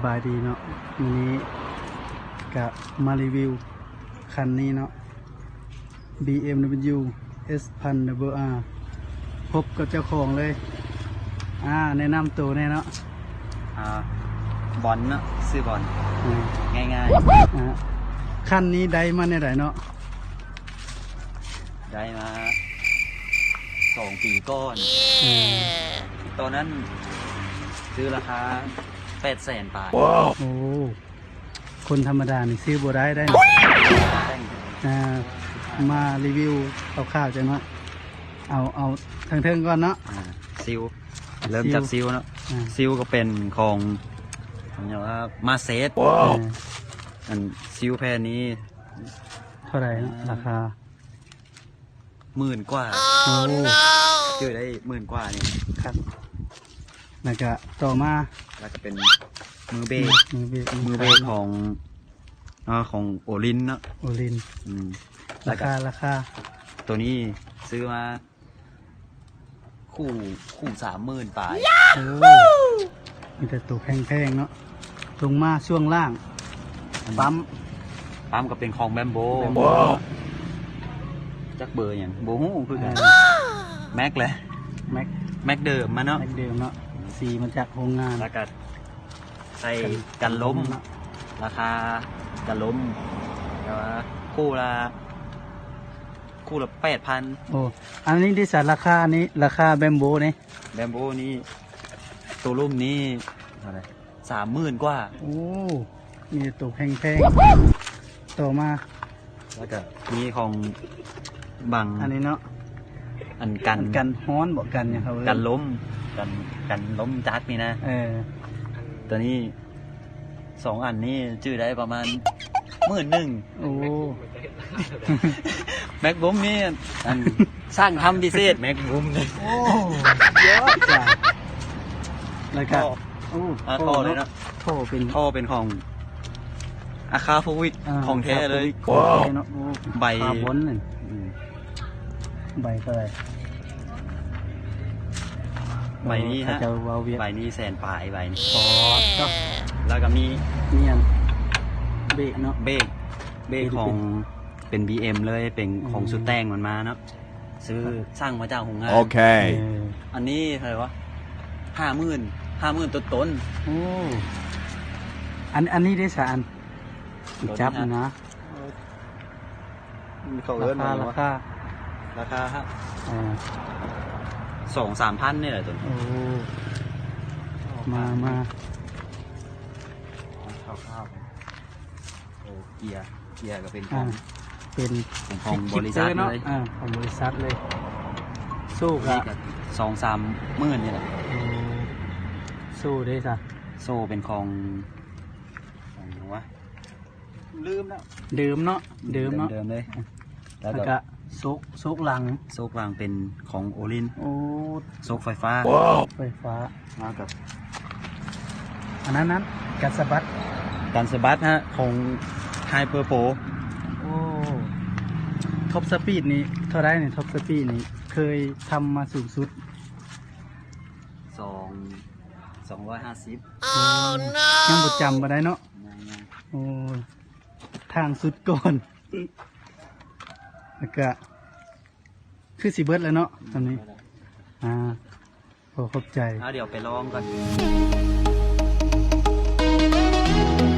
ບາຍດີເນາະ ມື້ນີ້ກະມາຣີວິວຄັນນີ້ເນາະ ບີເອັມດັບເບິນຢູ ເອັສພັນດັບເບິນອາ ພົບກັບເຈົ້າຂອງເລີຍ. ອາ ແນະນຳໂຕແດ່ເນາະ. ອາ ບອນເນາະ ຊື່ບອນ ອືມ ງ່າຍໆ. ອາ ຄັນນີ້ໄດ້ມາແນວໃດເນາະ? ໄດ້ມາສອງປີກ່ອນ ອືມ ຕອນນັ້ນຊື້ລາຄາແປດແສນປາຍ. ໂອ້ ຄົນທຳມະດານີ້ຊື້ບໍ່ໄດ້ໄດ໋. ອາ ມາຣີວິວຄ່າວໆຈັກໜ້ອຍ ເອົາ ເອົາເທິງໆກ່ອນເນາະ. ອາ ຊິວ ເລີ່ມຈາກ ຊິວ ຊິວເນາະ. ອາ ຊິວກໍເປັນຂອງ ເອີ້ນວ່າ ມາເຊດ. ເອີ ອັນຊິວແຜ່ນນີ້ເທົ່າໃດເນາະ ອາ ລາຄາ? ໝື່ນກວ່າ. ໂອ້ ຊື້ໄດ້ໝື່ນກວ່ານີ້. ຄັກ. ແລ້ວກະຕໍ່ມາ ແລ້ວກະເປັນມືເບກ ມືເບກ ມືເບກຂອງ ເນາະ ຂອງໂອລິນເນາະ ໂອລິນ. ອືມ ລາຄາ ລາຄາ ໂຕນີ້ຊື້ມາຄູ່ ຄູ່ສາມໝື່ນປາຍ. ໂອ້ ມີແຕ່ໂຕແພງໆເນາະ. ລົງມາຊ່ວງລ່າງ ອັນ ປ້ຳ ປ້ຳກໍເປັນຂອງແບມໂບ ແບມໂບ. ຈັກເບີຫຍັງບໍ່ຮູ້ຄືກັນ. ເອີ ແມັກແຫຼະ ແມັກ ແມັກເດີມມາເນາະ ແມັກເດີມເນາະ ສີມາຈາກໂຮງງານ. ແລ້ວກໍໃສ່ກັນລົມ ກັນລົມເນາະ ລາຄາກັນລົມ ແຕ່ວ່າຄູ່ລະ ຄູ່ລະແປດພັນ. ໂອ້ ອັນນີ້ທີ່ສາ ລາຄານີ້ ລາຄາແບມໂບນີ້ ແບມໂບນີ້ ໂຕລຸ່ມນີ້ເທົ່າໃດ? ສາມໝື່ນກວ່າ. ໂອ້ ມີແຕ່ໂຕແພງໆ. ຕໍ່ມາ ແລ້ວກະມີຂອງບັງ ອັນນີ້ເນາະ ອັນກັນ ອັນກັນຮ້ອນບໍ ກັນຫຍັງເຂົາເອີ້ນ ກັນລົມ ກັນ ກັນລົມຈັກນີ້ນະ. ເອີ ໂຕນີ້ ສອງອັນນີ້ຈື່ໄດ້ປະມານໝື່ນໜຶ່ງ. ໂອ້ ແມັກບຸ້ມນີ້ ອັນ ຊ່າງທຳພິເສດແມັກບຸ້ມນີ້. ໂອ້ ເຢີະຈັງ. ແລ້ວກະ ທໍ່ ໂອ້ ອາ ທໍ່ເລີຍເນາະ ທໍ່ເປັນ ທໍ່ເປັນຂອງອາຄາໂຟວິກ ອາ ຂອງແທ້ເລີຍ. ອາຄາໂຟວິກຂອງແທ້ເນາະ. ໂອ້ ໃບ ຄາບອນນັ້ນ ອືມ ໃບເທົ່າໃດ? ໃບນີ້ຮະ ເຂົາເຈົ້າເວົ້າວຽດ ໃບນີ້ແສນປາຍ ໃບນີ້. ອໍ ແລ້ວກໍມີ ມີຫຍັງ? ເບກເນາະ ເບກ ເບກຂອງ ເປັນ ເປັນບີເອັມເລີຍ ເປັນຂອງ ອືມ ຊຸດແຕ່ງມັນມາເນາະ ຊື້ ສັ່ງມາຈາກໂຮງງານ. ໂອເຄ ເອີ ອັນນີ້ເທົ່າໃດວະ? ຫ້າໝື່ນ ຫ້າໝື່ນຕົ້ນໆ. ໂອ້ ອັນ ອັນນີ້ເດ້ສາ ອັນ ໂຕນີ້ ຈັບນະ ເຂົາເອີ້ນວ່າຫຍັງວະ? ລາຄາ ລາຄາ ລາຄາຮະ ເອີ ສອງສາມພັນນີ້ແຫຼະໂຕນີ້. ໂອ້ ມາ ມາ ຄ່າວໆ ໂອ້ ເກຍ ເກຍກໍເປັນຂອງ ອ່າ ເປັນ ເປັນຂອງບໍລິສັດເລີຍ. ອ່າ ຂອງບໍລິສັດເລີຍ. ໂສ້ກໍ ນີ້ກໍສອງສາມໝື່ນນີ້ແຫຼະ. ໂອ້ ໂສ້ເດ້ຊະ? ໂສ້ເປັນຂອງ ຂອງຫຍັງວະ? ລືມແລ້ວ ເດີມເນາະ ເດີມເນາະ ເດີມເລີຍ. ແລ້ວກໍ ແລ້ວກໍໂຊກ ໂຊກຫຼັງ ໂຊກຫຼັງເປັນຂອງໂອລິນ. ໂອ້ ໂຊກໄຟຟ້າ ໄຟຟ້າ. ມາກັບ ອັນນັ້ນນັ້ນ ກັນສະບັດ ກັນສະບັດຮະ ຂອງໄຮເປີໂປ. ໂອ້ ທັອບສະປີດນີ້ເທົ່າໃດນີ້? ທັອບສະປີດນີ້ເຄີຍທຳມາສູງສຸດ ສອງ ສອງຮ້ອຍຫ້າສິບ. ໂອ້ ຍັງບໍ່ຈຳບໍ່ໄດ້ເນາະ. ຍັງໆ ໂອ້ ທາງສຸດກ່ອນ ແລ້ວກະຄືຊິເບິດແລ້ວເນາະ ຕອນນີ້. ອ່າ ຂໍຂອບໃຈ. ອ່າ ດຽວໄປລອງກ່ອນ. ໂ